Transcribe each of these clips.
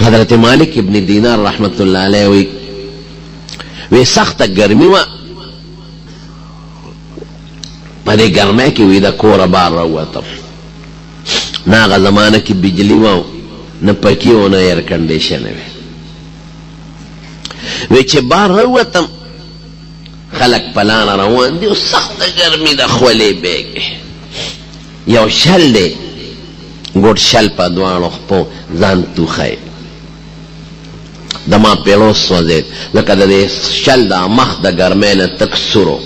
حضرت مالک ابن دینار رحمت الله علیه وی وی سخته ګرمي وه په دې ګرمۍ کې وی د کوره بار راووتم نه هغه زمانه کې بجلي وه نه پکې او نه ایر کنډیشن وي وی چې بار راووتم خلک په لاره روان دي او سخته ګرمي ده خولې بهږي یو شل دی ګوډ شل په دواړو خپو ځان توخی د ما پیړو سوځید لکه د دې شل د مخ د ګرمۍ نه تک سور و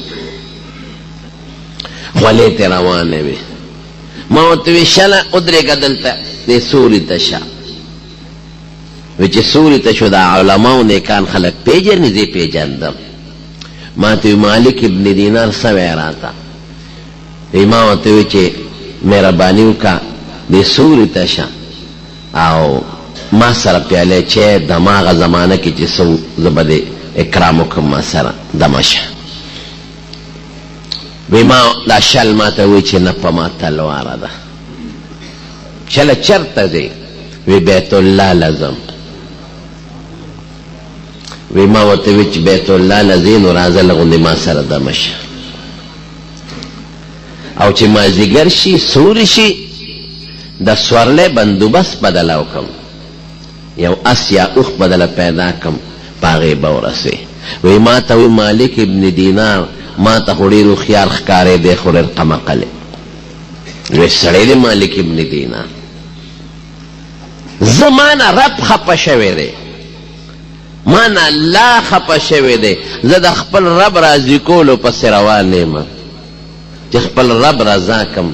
خولې ترې روانې وې ما ورته وی شله ودرېږه دلته دې سوري ته شه وی چې سوري ته شو دا علما او نیکان خلک پېژني زه یې پېژندم ما ته مالک ابن دینار څه وی راته وی ما ورته وی چې مهرباني وکړه دې سوري ته شه او ما سره پیاله چای دمه هغه زمانه کې چې څه وو زه به دې اکرام وکړم ما سره دمه شه وی ما دا شل ما ته وی چې نه په ما تلواره ده شله چرته ځې وی بیت الله لزم وی ما ورته وی چې بیت الله لځې نو راځه لږ ما سره دمه شه او چې مازدیګر شي سوري شي د سورلۍ بندوبست به دله وکړم یو اس یا اوښ به دله پیدا کړم په هغې به ورسې وی ما ته وی مالک ابن دینار ما ته خو ډېر هوښیار ښکارې دی خو ډېر قمقل دی لوی سړی دی مالک ابن دینار زما نه رب خپه شوی دی ما نه الله خپه شوی دی زه د خپل رب راضي کولو پسې روان یم چې خپل رب رضا کم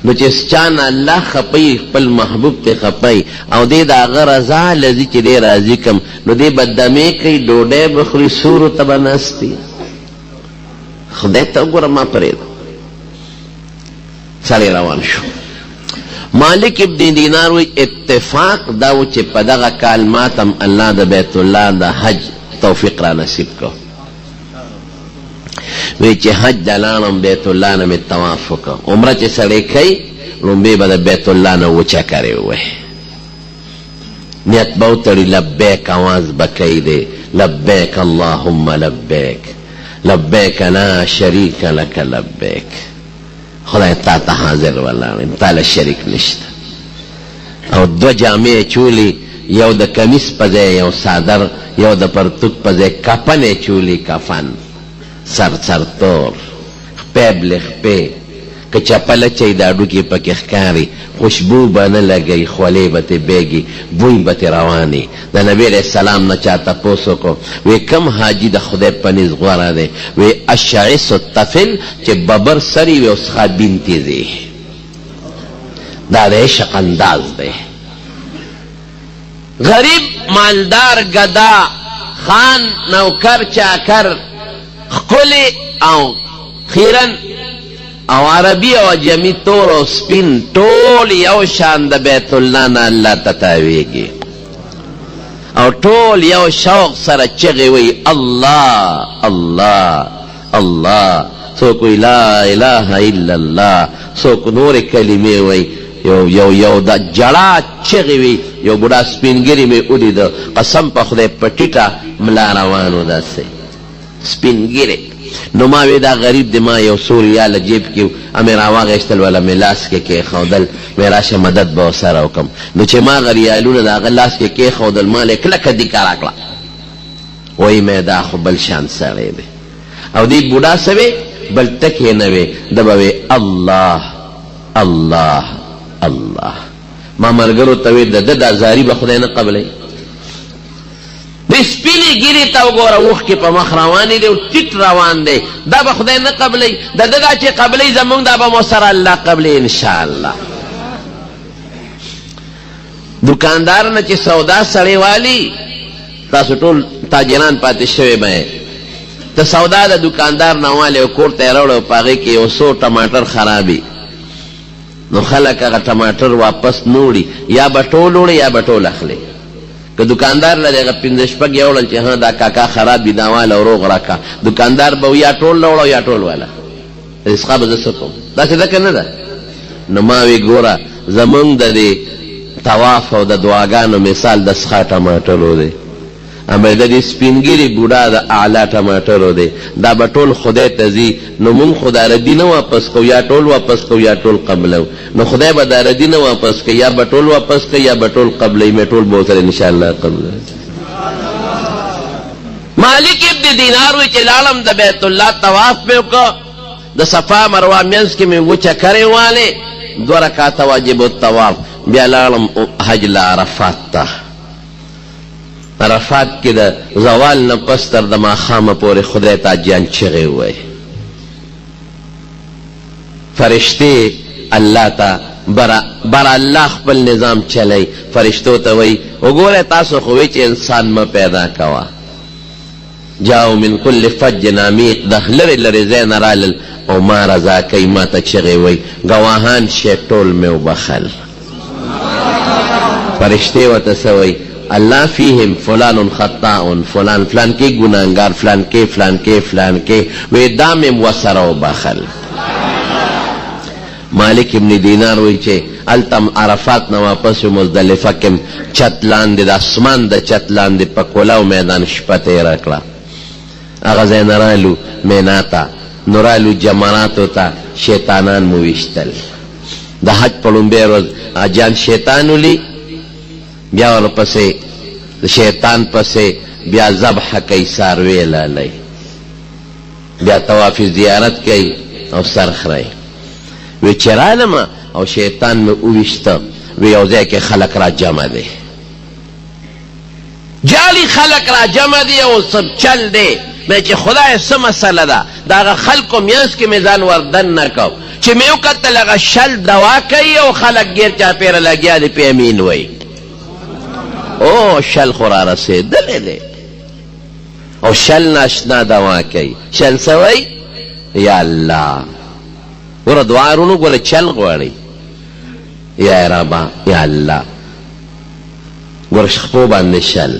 نو چې چا نه الله خپه وي خپل محبوب ته خپه وي او دی د هغه رضا له ځي چې دی راضي کم نو دی به دمې کوي ډوډۍ به خوري سورو ته به ناست وي خدای ته وګوره ما پرېږده سړی روان شو مالک ابن دینار وی اتفاق دا و چې په دغه کال ماتم الله د بیت الله د حج توفیق را نصیب کړ وی چې حج د لاړم بیت الله نه مې طواف وکړ عمره چې سړی کوي لومبی به د بیت الله نه اووه چکرې ووهي نیت به وتړي لبیک اواز به کوي دی لبیک اللهم لبیک لبیک لا شریک لک لبیک خدای تا ته حاضر ولاړ یم تا له شریک نشته او دوه جامې یې چولي یو د کمیس په ځای یو څادر یو د پرتوګ په ځای کفن یې چولي کفن سر سرتور خپې بلې خپې که چپل اچوي د هډوکي پکې ښکاري خوشبو به نه لګوي خولې به ترې بهږي بوی به ترې روان وي د نبي علیه السلام نه چا تپوس وکړو وې کوم حاجي د خدای په نزد غوره دی وې اشعث الطفل چې ببر سری وي او سخا بین تیزي دا د عشق انداز دی غریب مالدار ګدا خان نوکر چاکر ښکلی او خیرن او عربي او عجمي تور او سپین ټول یو شان د بیت الله نه الله ته تاویږي او ټول یو شوق سره چغې وي الله الله الله څوک وی لا اله الا الله څوک نورې کلمې وایي یو یو یو د جړا چغې وي یو بوډا سپین ږیری مې ولید قسم په خدای په ټیټه ملا روان و داسې سپین ږیری نو ما وی دا غریب دی ما یو څو ریاله جیب کې وو مې راواخیستل وله مې لاس کې کېښودل مې راشه مدد به ورسره وکړم نو چې ما هغه ریالونه د هغه لاس کې کېښودل ما له یې کلکه دیکه راکړه وایي مې دا خو بل شان سړی دی او دې بوډا څه وې بل ټکی نه وې ده به وې الله الله الله ما ملګرو ته وې د ده دا زاري به خدای نه قبلوي دې سپینې ږیرې ته وګوره اوښکې په مخ روانې دي او ټیټ روان دی دا به خدای نه قبلوي د ده دا چې قبلوي زمونږ دا به مو سره الله قبلوي انشاءالله دکاندار نه چې سودا سړی والی تاسو ټول تاجران پاتې شوی به ته سودا د دکاندار نه والې او کور ته یې راوړې او په هغې کې یو څو ټماټر خراب نو خلک هغه ټماټر واپس نه وړي یا به ټول وړي یا به ټول اخلي که دکاندار له دغه پنځه شپږ یې وړل چې ها دا کاکا خراب دي دا واله روغ راکه دکاندار به یا ټول راوړه یا ټول واله رزقه به زه څه کوم داسې ده که نه ده نو ما وی ګوره زمونږ د دې طواف او د دعاګانو مثال د سخا ټماټرو دی. امر د دې سپین ږیري بوډا د اعلی ټماټرو دی. دا به ټول خدای ته ځي، نو مونږ خو دا ردي نه واپس کوو، یا ټول واپس کوو یا ټول قبلوو. نو خدای به دا ردي نه واپس کوي، یا به ټول واپس کوي یا به ټول قبلوي، مې ټول به ورسره ان شاء الله قبلوي. مالک ابن دینار وی چې لاړم د بیت الله طواف مې وکړ، د صفا مروه مینځ کې مې اووه چکرې والې، دوه رکعته واجب الطواف، بیا لاړم حج له عرفات ته. عرفات کې د زوال نه پس تر د ماښامه پورې خدای ته حاجیان چغې ووایي. فرشتې الله ته بر بر الله خپل نظام چلوي، فرشتو ته وایي وګورئ تاسو خو وی چې انسان مه پیدا کوه. جاءوا من کل فج عمیق د لرې لرې ځای نه رالل او ما رضا کوي ما ته چغې وایي ګواهان شئ ټول مې وبخښل. فرشتې ورته څه وایي الله فیهم فلان خطاء فلان فلان کې ګناهګار فلان کې فلان کې فلان کې وې دا مې وسره وبخښل. مالک ابن دینار وایي چې هلته هم عرفات نه واپس یو مزدلفه کې هم چت لاندې د اسمان د چت لاندې په کولاو میدان شپه تېره کړه. هغه ځای نه رالو مینا ته، نو رالو جمراتو ته، شیطانان مو ویشتل. د حج په ړومبۍ ورځ حاجیان شیطان ولي، بیا ورپسې د شیطان پسې بیا ذبح کوي، څاروی حلالوي. بیا طواف زیارت کوي او سر خرئ. وی چې رالم او شیطان مې وویشته، وی یو ځای کې خلک را جمع دی، جعلي خلک را جمع دي او څه چل دی. مې چې خدای څه مسله ده، د هغه خلکو مینځ کې مې ځان ور دننه کړ، چې مې وکتل هغه شل دوا کوي او خلک ګیر چاپېره لګیا دي پې امین وایي. او شل خو را رسېدلی دی او شل ناشنا دوا کوي. شل څه وایي؟ یا الله. ګوره دعا رونو ګوره چل غواړي. یا ربا یا الله. ګوره خپو باندې شل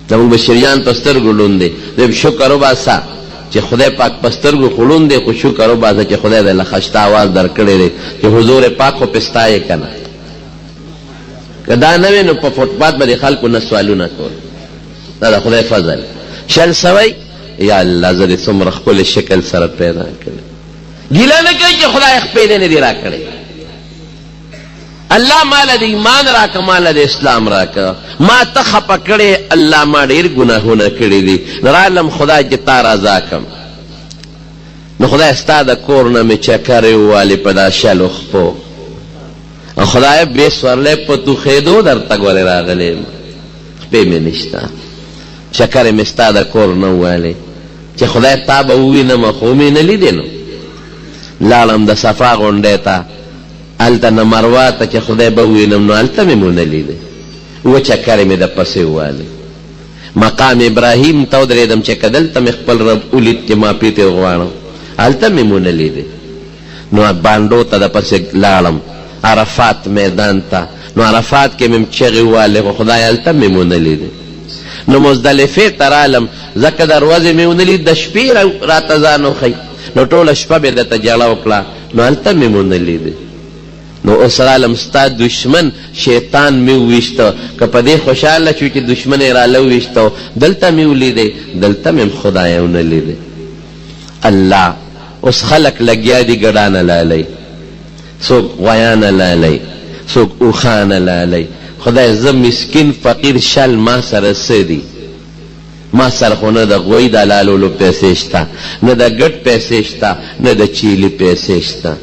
زموږ بشریان په سترګو ړوند دی. زه شکر وباسه چې خدای پاک په سترګو خو ړوند دی، خو شکر وباسه چې خدای دې له خشته اواز درکړی دی چې حضور پاک خو پې ستا یې که نه. که دا نه وی نو په فوټپات به د خلکو نه سوالونه کول. دا د خدای فضل. شل سوی یا الله زه دې څومره ښکلی شکل سره پیدا کړی. ګیله نه کوي چې خدای خپې دې نه دي راکړی. الله مال د ایمان راکه، مال د اسلام راکه، ما ته خپه کړې الله، ما ډېر ګناهونه کړي دي، رالم خدای چې تا رضا کم. نو خدای ستا د کور نه مې چکرې ووالې په دا شلو خپو، او خدای بې سورلی په توخېدو درته ګورې راغلی یم، خپې مې نشته، چکرې مې ستا د کور نه ووالې چې خدای تا به ووینم، خو مې نه لیدې. نو لاړم د صفا غونډۍ ته، هلته نه مروا ته چې خدای به ووینم، نو هلته مې ونه لیدې، اووه چکرې مې د پسې ووالې. مقام ابراهیم ته ودرېدم چې که دلته مې خپل رب ولید چې معافي ترې وغواړم، هلته مې ونه لیدې. نو بانډو ته د پسې لاړم عرفات میدان ته، نو عرفات کې مې هم چغې ووالې، خو خدای هلته مې ونه لیدې. نو مزدلفې ته رالم، ځکه د ورځې مې ونه لید، د شپې راته ځان وښیي، نو ټوله شپه مې درته ژړا وکړه، نو هلته مې ونه لیدې. نو اوس رالم ستا دښمن شیطان مې وویشته، که په دې خوشحاله شو چې دښمن یې راله وویشته، دلته مې ولیدې، دلته مې هم خدای ونه لیدې. الله اوس خلک لګیا دي ګډان حلالوي، څوک غویان حلالوي، څوک اوښان حلالوي. خدای زه مسکین فقیر شل ما سره څه دي؟ ما سره خو نه د غوی د حلالولو پیسې شته، نه د ګډ پیسې شته، نه د چیلي پیسې شته.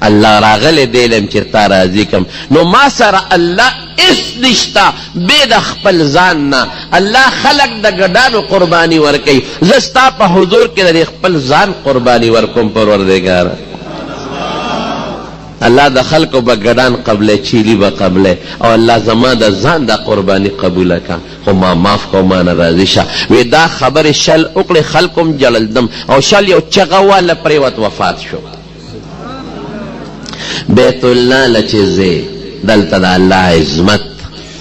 الله راغلی دی لم چې تا راضي کم، نو ما سره الله هیڅ نشته بې د خپل ځان نه. الله خلک د ګډانو قرباني ورکوي، زه ستا په حضور کې د خپل ځان قرباني ورکوم پروردګاره. الله د خلکو به ګډان قبلې، چیلي به قبلې، او الله زما د ځان دا قرباني قبوله کا، خو ما معاف که او ما نه راضي شه. وې دا خبرې شل وکړې، خلکو هم ژړل دم او شل یو چغه واله پرېوت وفات شو. بیت الله له چې ځې دلته د الله عظمت،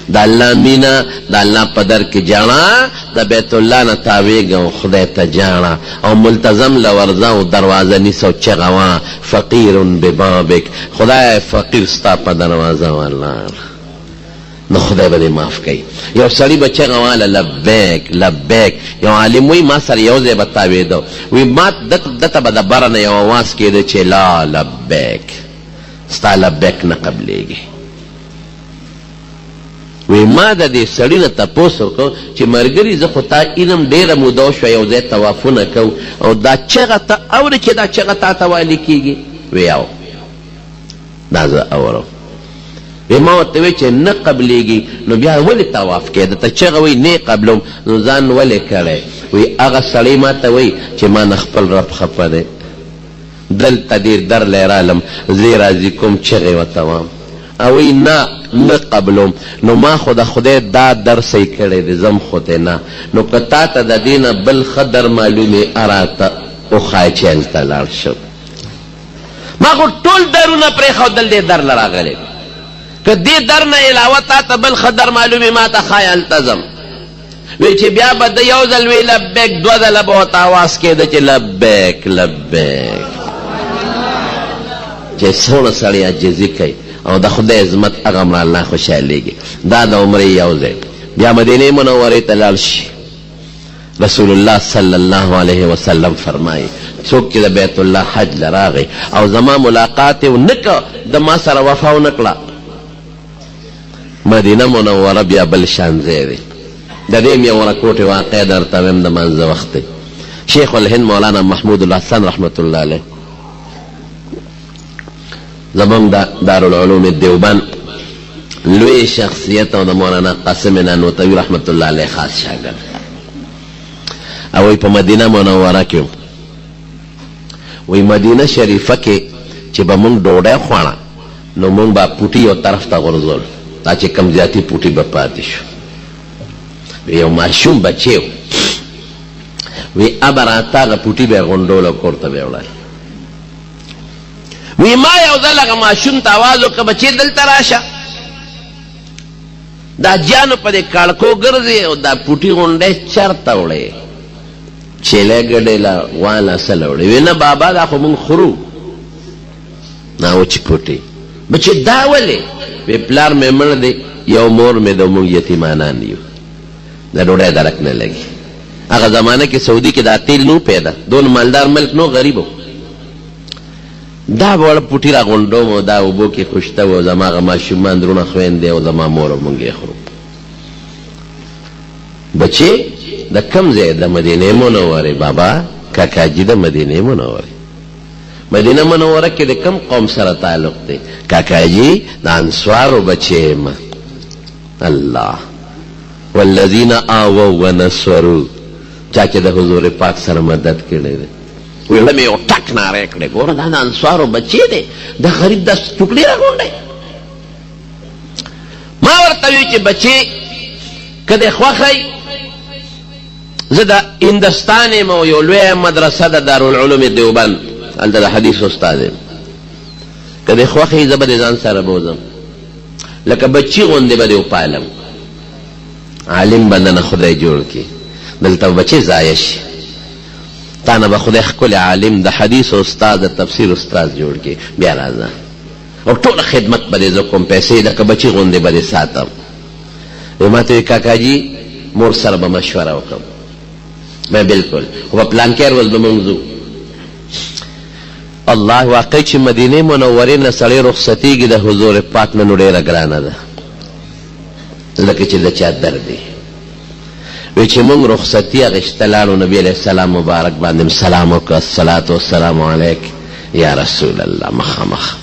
د الله مینه، د الله په در کې ژړا، د بیت الله نه تاوېږه او خدای ته ژاړه او ملتزم له ورځه او دروازه نیسه او چغه وه فقیر ببابک، خدای فقیر ستا په دروازه ولاړ. نو خدای به دې معاف کړي. یو سړي به چغه واله لبیک لبیک، یو عالم وایي ما سره یو ځای به تاوېده، وایي ما ده ته به د بره نه یو اواز کېده چې لا لبیک، ستا لبیک نه قبلېږي. وایي ما د دې سړي نه تپوس وکړ چې مرګري زه خو تا اینم ډېره موده وشوه یو ځای طوافونه کوو او دا چغه ته اورې چې دا چغه تا ته والي کېږي؟ وایي او دا زه اورم. وی ما ورته وی چې نه قبلیږي نو بیا ولې طواف کوې؟ درته چغه وایي نه یې قبلوم نو ځان ولې کړی؟ وی هغه سړی ماته وایي چې ما نه خپل رب خفه دی، دلته دې در له رالم زه یې راضي کوم چغې ورته وایم او وایي نه نه قبلوم نو ما خو د خدای دا در صحیح کړی دی ځم خو ترې نه، نو که تاته د دې نه بل ښه در معلوم وي راته وښایه چې هلته لاړ شم. ما خو ټول درونه پرېښودل دې در له راغلی که دې در نه علاوه تا ته بل ښه در معلوم وي ما ته ښایه هلته ځم. وی چې بیا به ده یو ځل وی لبیک، دوه ځله به ورته اواز کېده چې لبیک لبیک، چې څومره سړی عاجزي کوي او د خدای عظمت هغه عمره الله خوشحالېږي. دا د عمرې یو ځای. بیا مدینې منورې ته لاړ شي. رسول الله صلی الله علیه وسلم فرمایي، څوک چې د بیت الله حج له راغی او زما ملاقات یې ونه کړ، ده ما سره وفا ونه کړه. مدینه منوره بیا بل شان ځای دی. د دې هم یو ورکوټې واقعه درته وایم، د لمانځه وخت دی. شیخ الهند مولانا محمود الحسن رحمة الله علیه زمونږ د دارالعلوم دیوبند لوی شخصیت او د مولانا قاسم نانوتوي رحمت الله علیه خاص شاګرد او وایي په مدینه منوره کې وایي مدینه شریفه کې چې به مونږ ډوډۍ خوړه نو مونږ به پوټي یو طرف ته غورځول، دا چې کم زیاتي پوټي به پاتې شو. یو ماشوم بچی و، وی ابه راته هغه پوټي به یې غونډول او کور ته به یې وړل. وی ما یو ځل هغه ماشوم ته اواز وکړ، بچې دلته راشه، دا جانو په دې کاړکو ګرځي او دا پوټي غونډی چرته وړې؟ چیلې ګډې له غوا له څه له وړې؟ وی نه بابا دا خو مونږ خورو. نا وچ پوټي بچې دا ولې؟ وی پلار مې مړ دی، یو مور مې ده، مونږ یتیمانان یو، د ډوډۍ درک نه لګي. هغه زمانه کې سعودي کې دا تیل نو پیدا، دون مالدار ملک نو، غریب و. دا وړ پوټي را غونډوم او دا اوبو کې خوشته و، زما هغه ماشومان دروڼه خویندې او زما مور او مونږ یې خورو. بچې د کوم ځای؟ د مدینې منورې. بابا کاکاجي د مدینې منورې. مدینه منوره کې د کوم قوم سره تعلق دی؟ کاکاجي د انصارو بچی یم. الله والذین آووا ونصروا، چا چې د حضور پاک سره مدد کړی دی. ویړه مې یو ټک ناره کړې، ګوره دا د انصارو بچی دی، دا غریب دا ټوکلې راغونډی. ما ورته وی چې بچی که دې خوښه زه د هندستان یم او یو لویه مدرسه د دارالعلوم دیوبند هلته د حدیث استاد یم، که دې خوښه وي زه به دې ځان سره بوځم، لکه بچي غوندې به دې وپالم، عالم به نن خدای جوړ کړي، دلته به بچی ضایع شي، تا نه به خدای ښکلی عالم د حدیث استاد د تفسیر استاد جوړ کړي، بیا راځه او ټوله خدمت به دې زه کوم، پیسې لکه بچي غوندې به دې ساتم. وی ماته وی کاکاجی مور سره به مشوره وکړم. ما بلکل خو په پلانکی ورځ به مونږ ځو. الله واقعي چې مدینې منورې نه سړی رخصتېږي د حضور پاک نه نو ډېره ګرانه ده، لکه چې د چا درد وي. وی چې مونږ رخصتي اخیسته لاړو، نبي علیه السلام مبارک باندې سلام وکړ، الصلوة والسلام علیک یا رسول الله، مخامخ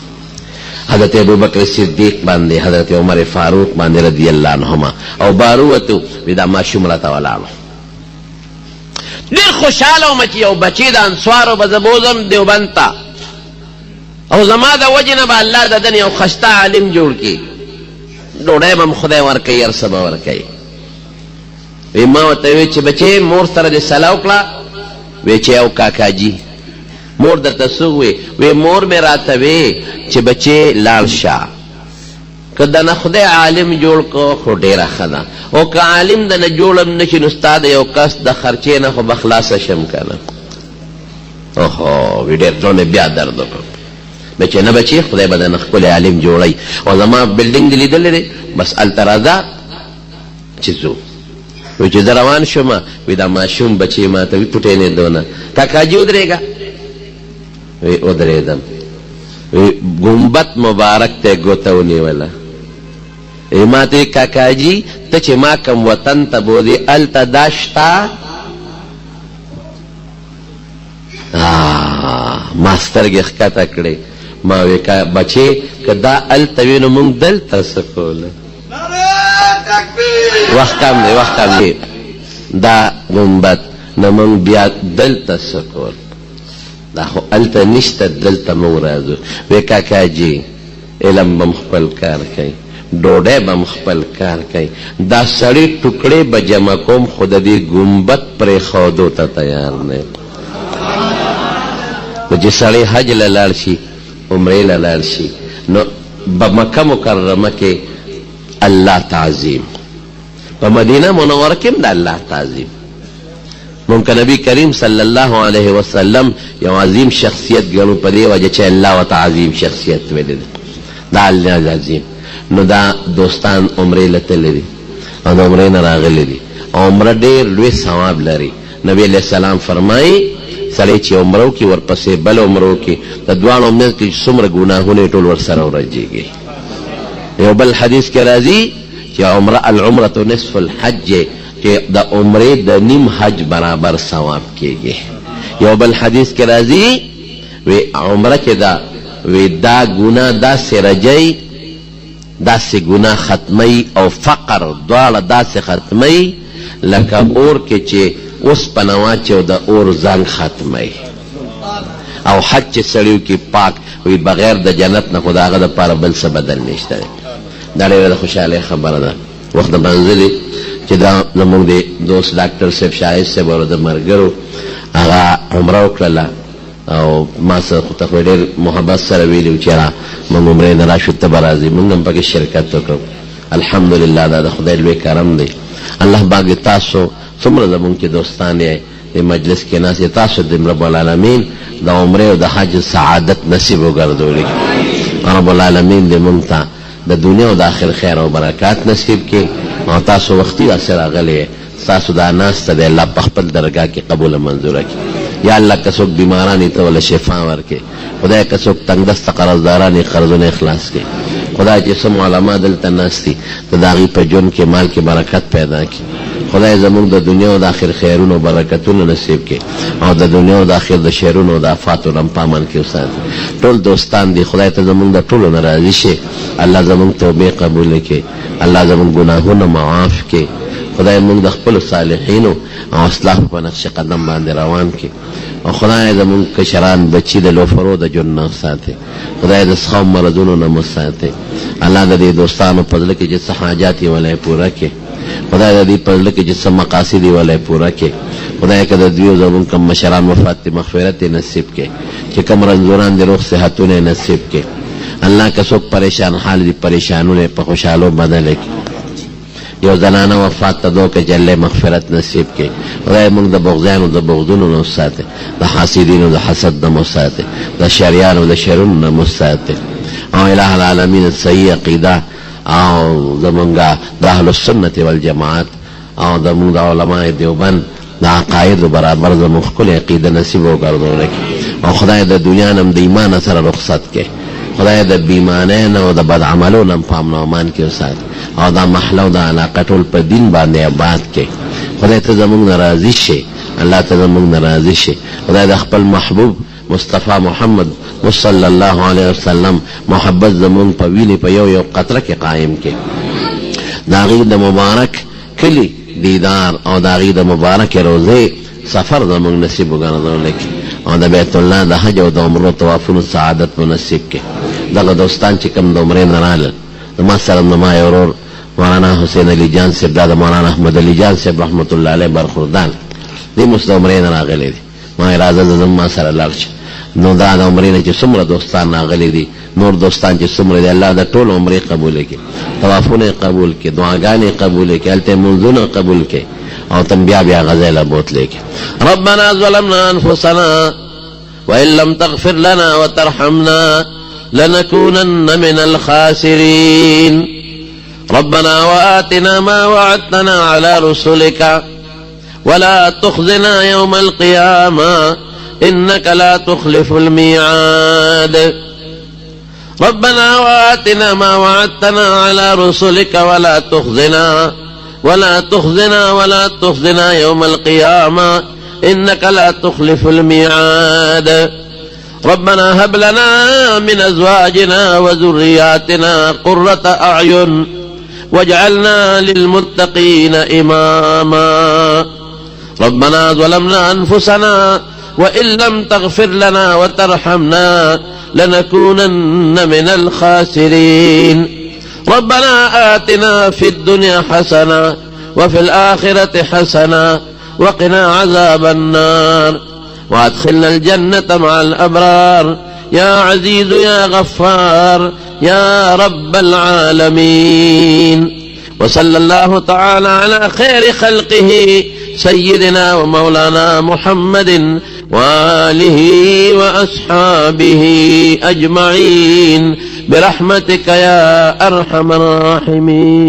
حضرت ابوبکر صدیق باندې، حضرت عمر فاروق باندې رضی الله عنهما او بار ووتو. وی دا ماشوم راته ولاړ و، ډېر خوشحاله وم چې یو بچی د انصارو به زه بوځم دیوبند ته او زما د وجې نه به الله د ده نه یو خسته عالم جوړ کړي، ډوډۍ به هم خدای ورکوي، هر څه به ورکوي. وی ما ورته وویل چې بچې مور سره دې سلا وکړه؟ وی چې او کاکاجي مور درته څه ووې؟ وې مور مې راته وې چې بچې لاړ شه که دنه خدای عالم جوړ که خو ډېره ښه ده او که عالم دنه جوړ هم نه شي نو ستا د یو کس د خرچې نه خو به خلاصه شم که نه. اوهو وی ډېر زړه مې بیا درد وکړ. بچې نه بچې خدای به دنه ښکلی عالم جوړوي او زما بلډینګ دې لیدلی دی؟ بس هلته راځه چې ځو. وی چې زه روان شوم، وی دا ماشوم بچی ماته وی پټېنېدو نه، کاکاجي ودرېږه. وی ودرېدم. وی ګنبد مبارک ته یې ګوته ونیوله. وی ماته وی کاکاجي ته چې ما کوم وطن ته بوځې هلته دا شته؟ ما سترګې ښکته کړې، ما وی که بچې که دا هلته وي نو موږ دلته څه کوله؟ وخت کم دی، وخت کم دی. دا ګنبد نو موږ بیا دلته څه کول؟ دا خو هلته نشته، دلته موږ راځو. وی کاکا جي علم به هم خپل کار کوي، ډوډۍ به هم خپل کار کوي، دا سړې ټوکړې به جمع کوم خو د دې ګنبد پرېښودو ته تیار نه یم. نو چې سړی حج له لاړ شي، عمرې له لاړ شي، نو به مکه مکرمه کې الله تعظیم، په مدینه منوره کې هم د الله تعظیم. مونږ که نبی کریم صلی الله علیه وسلم یو عظیم شخصیت ګڼو په دې وجه چې الله ورته عظیم شخصیت ویلی دی، دا الله عظیم. نو دا دوستان عمرې له تللي دي او د عمرې نه راغلي دي. عمره ډېر لوی ثواب لري. نبی علیه السلام فرمایي، سړی چې عمره وکړي ورپسې بله عمره وکړي، د دواړو منځ کې چې څومره ګناهونه یې ټول ورسره ورژېږي. یو بل حدیث کې راځي چې عمره العمرة نصف الحج، چې د عمرې د نیم حج برابر ثواب کېږي. یو بل حدیث کې راځي وی عمره چې ده وی دا ګناه داسې رجوي، داسې ګناه ختموي او فقر دواړه داسې ختموي لکه اور کې چې اوسپنه واچوي او د اور زنګ ختموي. او حج چې سړی وکړي پاک وي بغیر د جنت نه خو د هغه دپاره بل څه بدل نشته دی. دا ډېره د خوشحالۍ خبره ده. وخت بنځلې چې دا زموږ د دوست ډاکټر صاحب شاهد صاحب او د مرګرو هغه عمره وکړله او ما سره خو ته خو ډېر محبت سره ویلي وو چې را موږ عمرې نه راشو ته به راځې، موږ هم پکې شرکت وکړو. الحمدلله دا د خدای لوی کرم دی. الله پاک دې تاسو څومره زموږ چې دوستان یې دې مجلس کې ناست یې تاسو دې رب العالمین د عمرې او د حج سعادت نصیب وګرځولي. رب العالمین دې موږ ته د دنیا او د آخر خیر او برکات نصیب کړي. او تاسو وختي داسې راغلي یې، ستاسو دا ناسته دې الله په خپل درګاه کې قبوله منظوره کړي. یا الله که څوک بیماران یې ته ورله شفا ورکړې. خدای که څوک تنګدسته قرضداران یې قرضونه یې خلاص کړي. خدای چې څوم علما دلته ناست دي ته د هغوی په ژوند کې مال کې برکت پیدا کړي. خدای زموږ د دنیا او د آخر خیرونو او برکتونه نصیب کړي او د دنیا او د آخر د شرونو او د آفاتو نه هم په امان کې وساتي. ټول دوستان دي خدای ته زموږ د ټولو نه راضي شي. الله زموږ توبې قبولې کړي. الله زموږ ګناهونه معاف کړي. خدای موږ د خپلو صالحینو او اسلافو په نقش قدم باندې روان کړي. او خدای زموږ کشران بچي د لوفرو د ژوند نه وساتي. خدای د سخاو مرضونو نه مو ساتي. الله د دې دوستانو په زړه کې چې څه حاجات یې ولا پوره کړي. خدای د دې په زړه کې چې څه مقاصد یې ولا پوره کړي. خدای که د دوی او زموږ کوم مشران وفات دي مغفرت یې نصیب کړي. چې کوم رنځوران دي روغ صحتونه یې نصیب کړي. الله که څوک پریشان حال دي پریشانونه یې په خوشحالو بدل کړي. یو زنانه وفات ته دعا وکړه چې الله یې مغفرت نصیب کړي. خدای موږ د بغضیانو د بغضونو نه وساتي، د حاسدینو د حسد نه مو ساتي، د شریانو د شرونو نه مو ساتي. او اله العالمین صحیح عقیده او زمونږ د اهل السنت والجماعت او زمونږ د علماء دیوبند د عقایدو برابر زموږ ښکلې عقیده نصیب او ګرځولی کړي. او خدای د دنیا نه هم د ایمانه سره رخصت کړي. خدای د بې ایمانۍ نه او د بد عملو نه هم په امن او امان کې وساتي او دا محله او دا علاقه ټول په دین باندې آباد کړي. خدای ته زموږ نه راضي شې. الله ته زموږ نه راضي شې. خدای د خپل محبوب مصطفی محمد صلی الله علیه وسلم محبت زموږ په وینې په یو یو قطره کې قایم کړي. د هغوی د مبارک کلي دیدار او د هغوی د مبارکې روضې سفر زموږ نصیب وګرځولی کړي او د بیت الله د حج او د عمرو طوافونو سعادت مو نصیب کړي. دغه دوستان چې کوم د عمرې نه رالل زما سره زما یو ورور مولانا حسین علي جان صاحب دا د مولانا احمد علي جان صاحب رحمة الله علیه برخوردار دی هم اوس د عمرې نه راغلی دی. ما ویل راځه زه ځم ما سره لاړ شه. نو دا د عمرې نه چې څومره دوستان راغلي دي نور دوستان چې څومره دي الله د ټولو عمرې قبولې کړي، طوافونه یې قبول کړي، دعاګانې یې قبولې کړي، هلته یې لمونځونه قبول کړي او تم بیا بیا هغه ځای له بوتلې کړي. ربنا ظلمنا انفسنا وان لم تغفر لنا وترحمنا لنكونن من الخاسرين. ربنا وآتنا ما وعدتنا على رسلك ولا تخزنا يوم القيامة إنك لا تخلف الميعاد. ربنا وآتنا ما وعدتنا على رسلك ولا تخزنا ولا تخزنا ولا تخزنا يوم القيامة إنك لا تخلف الميعاد. ربنا هب لنا من أزواجنا وذرياتنا قرة أعين واجعلنا للمتقين إماما. ربنا ظلمنا أنفسنا وإن لم تغفر لنا وترحمنا لنكونن من الخاسرين. ربنا آتنا في الدنيا حسنة وفي الآخرة حسنة وقنا عذاب النار وادخلنا الجنة مع الأبرار يا عزيز يا غفار يا رب العالمين. وصلى الله تعالى على خير خلقه سيدنا ومولانا محمد وآله وأصحابه أجمعين برحمتك يا أرحم الراحمين.